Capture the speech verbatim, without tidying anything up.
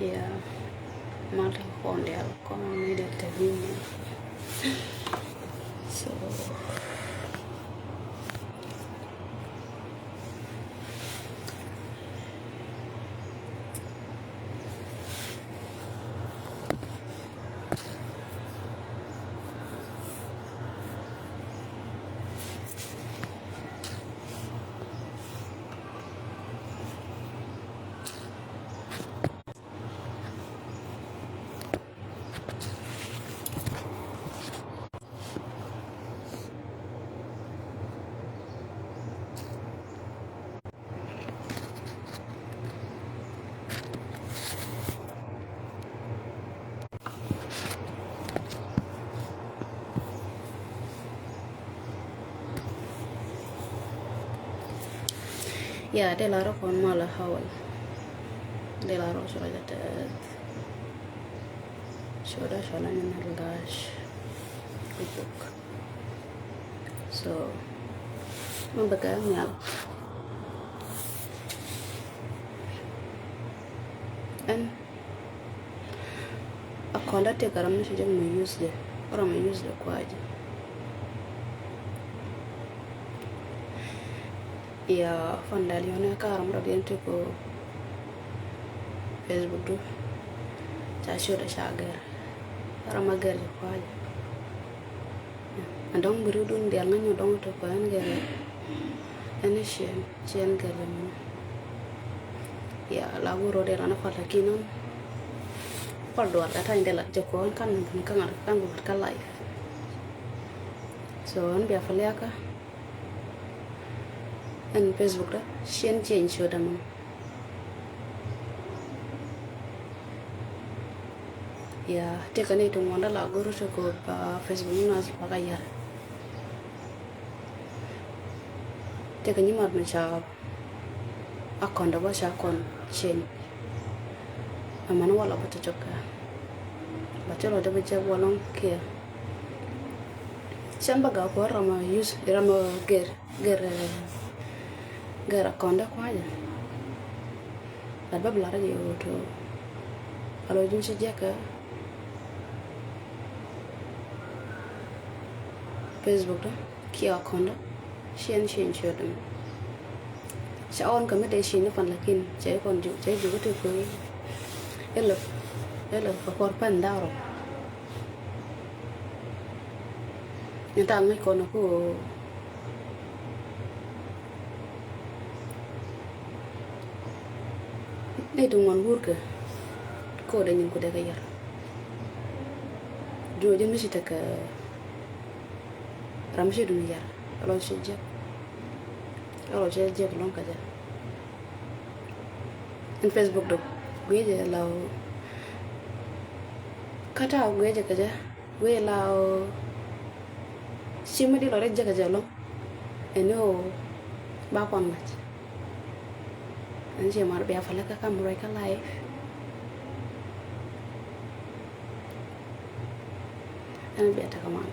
Yeah, mal ta kɔn dial kɔn mi dial ta ni. So Ya, dee la rɔ kɔn mal a hawal. Dee la rɔ cɔl a jɛ tɛth. Cɔl a cɔl a nyɛ nal gash. Kuk. So, mɛ bɛ kɛ nhial. Ɛn a kɔn da tëk a ram ni ci jɛ mɛ use dɛ. Ram mɛ use dɛ kuacɛ. Ya, fan dal yɔnɛ ka ram rɔ diɛn ti ko Facebook du. Ca ciöt a ca gɛr. Ram a gɛr jɛ kuacɛ. A dɔŋ biri dun dial ŋa nyɔ dɔŋ ti ko ɛn gɛr. Ɛn ciɛn, ciɛn gɛr jɛ mɔ. Ya, la wuro de ran a fal lakin an. Pal duar ka tany de lat jɛ ko ɛn kan ni kan ŋar kan ŋar ka life. So ɛn bia fal yaka. Ɛn Facebook da ciɛn ciɛn ciöt a mɔ. Ya, tëkɛ ni ti ŋuɔ̱n da la go̱r ti ko pa Facebook ni nas pa ka yar. Tëkɛ nyi mat mi ca a kɔn da ba ca kɔn ciɛn. Aman wala ba ti cɔk kɛ. Ba ti lɔ da ba jɛ walɔŋ kiɛ. Cɛn ba ga ko ram a use, ram a gɛr. Gɛr, gɛr a kɔn dee kuacɛ. Lat bä bi lat rɛ jɛ ɣöö to. A lɔ ji̱n ci jɛ kɛ Facebook dä kiɛ a kɔn dä. Ciɛn ciɛn ciöt däm. Ca ɣɔn kɛ mi dee ciɛn ni pan lakin cɛ kɔn ji̱, cɛ ji̱ kä ti kueŋ. Ilɛ, ilɛ kɛ kuɔr pɛn da̱rɔ. Ni ta̱a̱ ŋäc kɔn ku ni ti ŋuɔn wurkɛ. Ko dee nyin ku dee kɛ yar. Duno jɛ mi ci tekɛ ram ci dun yar. Alo ci jek. Alo ci jek lɔŋ kɛ jɛ. Ɛn Facebook dok guiɛ jɛ la ɣöö kä ta̱a̱ guiɛ jɛ kɛ jɛ. Guiɛ la ɣöö ci mi di lɔ rɛ jek kɛ jɛ lɔŋ. Ɛn ɣöö ba kɔn ŋa̱c. Ɛn ci mar bia fäl kä kam ruac kä life. Ɛn bia tekɛ man.